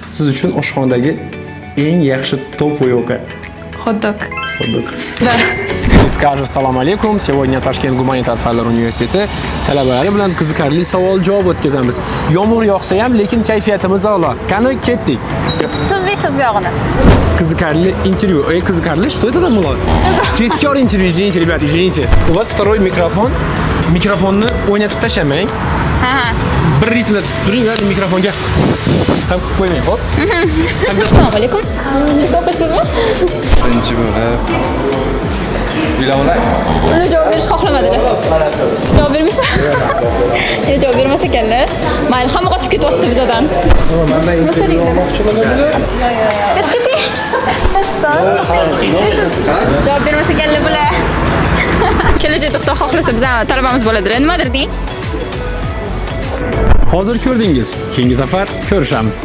Siz uchun oshxonadagi eng yaxshi топовый ovqat? Hot-dog. Hot-dog. Да. Скажем assalomu alaykum. Сегодня Toshkent gumanitar fanlar universiteti talabalari bilan qiziqarli savol-javob o'tkazamiz. Yomg'ir yog'sa ham, lekin kayfiyatimiz a'lo. Qani, ketdik. Siz deysiz bu yog'ini. Qiziqarli intervyu. Ey, qiziqarli, что это там было? Tezkor intervyu, извините, ребят, извините. У вас второй микрофон. Mikrofonni o'ynatib tashlamang. Ha. Bir ritmda tutib turing va mikrofonga ham qilib qo'ymang, xo'p? Assalomu alaykum. To'qisizmi? Birinchi bo'lib ilovlar. Ular javob berishni xohlamadilar. Javob bermaysan? Javob bermas ekanlar. Mayli, hamma qochib ketyapti bizadan. Mandan intervyu olmoqchi bo'ladilar. Keting. Javob bermas ekanlar bular. Kelajakda, Xudo xohlasa, bizani talabamiz bo'ladilar. Nimadir deng. Hozir ko'rdingiz. Keyingi safar ko'rishamiz.